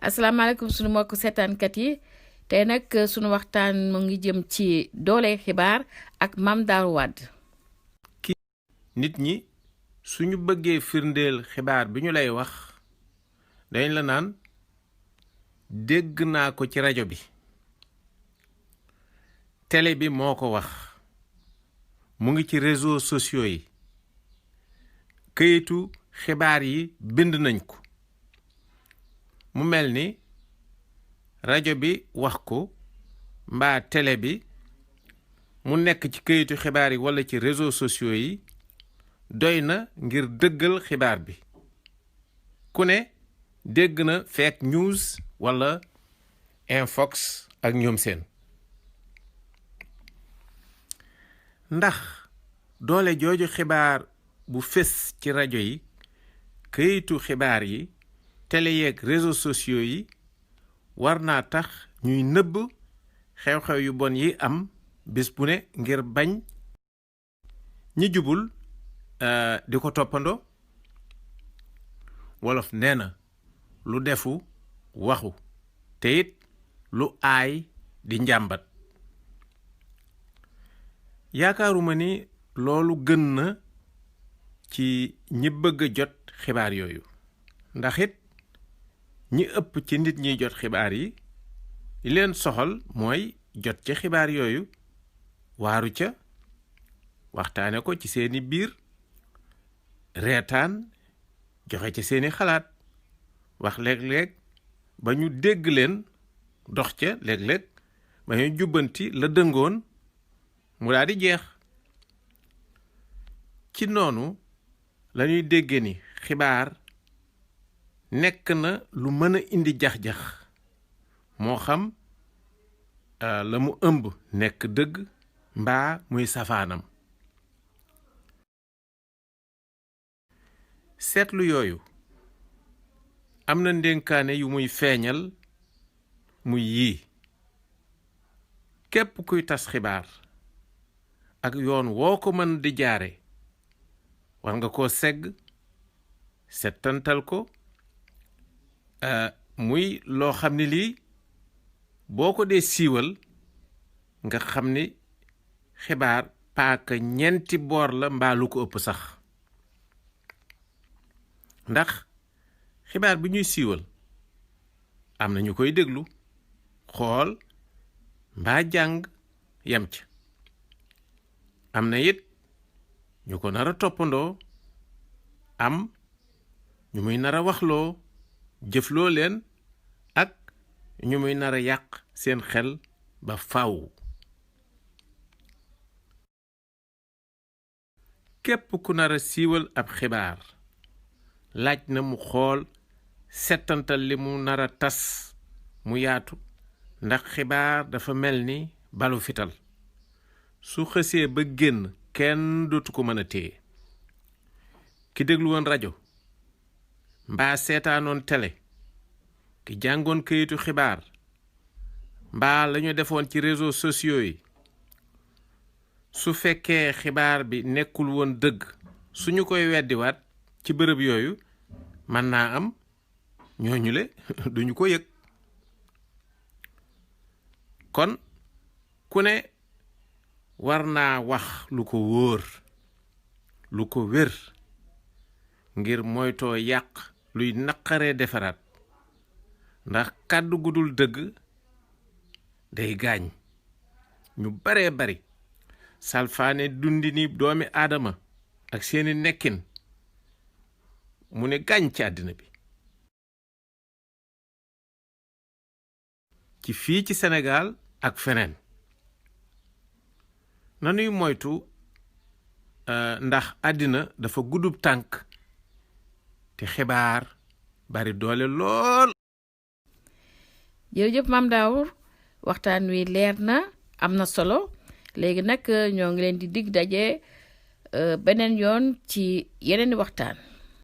asalaamaaleykum sunu mbokk seetaankat yi tey nag sunu waxtaan mu ngi jëm ci doole xibaar ak Mame Darou Wade. nit ñi suñu bëggee firndeel xibaar bi ñu lay wax dañ la naan dégg naa ko ci rajo bi, télé bi moo ko wax, mu ngi ci réseaux sociaux yi, këyitu xibaar yi bind nañ ko. mu mel ni rajo bi wax ko mbaa télé bi mu nekk ci këyitu xibaar yi walla ci réseaux sociaux yi doy na ngir dëggal xibaar bi. ku ne dégg na fake news walla infox ak ñoom seen. ndax doole jooju xibaar bu fés ci rajo yi, këyitu xibaar yi, télé yeeg réseaux sociaux yi war naa tax ñuy nëbb xew-xew yu bon yi am bis bu ne ngir bañ ñi jubul di ko toppandoo. wolof nee na lu defu waxu te it lu aay di njàmbat. yaakaaruma ni loolu gën na ci ñi bëgg a jot xibaar yooyu, ndax it ñi ëpp ci nit ñiy jot xibaar yi li leen soxal mooy jot ci xibaar yooyu, waaru ca, waxtaane ko ci seeni biir, reetaan, joxe ci seeni xalaat, wax léeg-léeg ba ñu dégg leen, dox ca léeg-léeg ba ñu jubbanti la dëngoon mu daal di jeex. ci noonu lañuy dégge ni xibaar nekk na lu mën a indi jax-jax, moo xam la mu ëmb nekk dëgg mbaa muy safaanam. seetlu yooyu am na ndénkaane yu muy feeñal, muy yii: képp kuy tas xibaar ak yoon woo ko mën di jaare war nga koo segg, settantal ko, muy loo xam ne lii boo ko dee siiwal nga xam ni xibaar paaka ñeenti boor la mbaa lu ko ëpp sax. ndax xibaar bi ñuy siiwal am na ñu koy déglu, xool mbaa jàng yem ca. am na it ñu ko nar a toppandoo, am ñu muy nar a waxloo, jëfloo leen, ak ñu muy nar a yàq seen xel ba faw. képp ku nar a siiwal ab xibaar laaj na mu xool settantal li mu nar a tas mu yaatu, ndax xibaar dafa mel ni balu fital, su xësee ba génn kenn dootu ko mën a téye. ki déglu woon rajo mbaa seetaanoon télé, ki jàngoon këyitu xibaar mbaa lañu defoon ci réseaux sociaux yi, su fekkee xibaar bi nekkul woon dëgg, suñu koy weddiwaat ci bërëb yooyu, mën naa am ñooñu le duñu ko yëg. kon ku ne war naa wax lu ko wóor, lu ko wér, ngir moytoo yàq luy naqaree defaraat, ndax kàddu gudul dëgg day gaañ ñu baree bari, salfaane dundi ni doomi aadama ak seeni nekkin mu ne gaañ ci àddina bi. ci fii ci Sénégal ak feneen nanuy moytu, ndax àddina dafa guddub tànk te xibaar bari doole lool. jërëjëf Mame Darou, waxtaan wi leer na, am na solo. léegi nag ñoo ngi leen di dig daje beneen yoon ci yeneen waxtaan.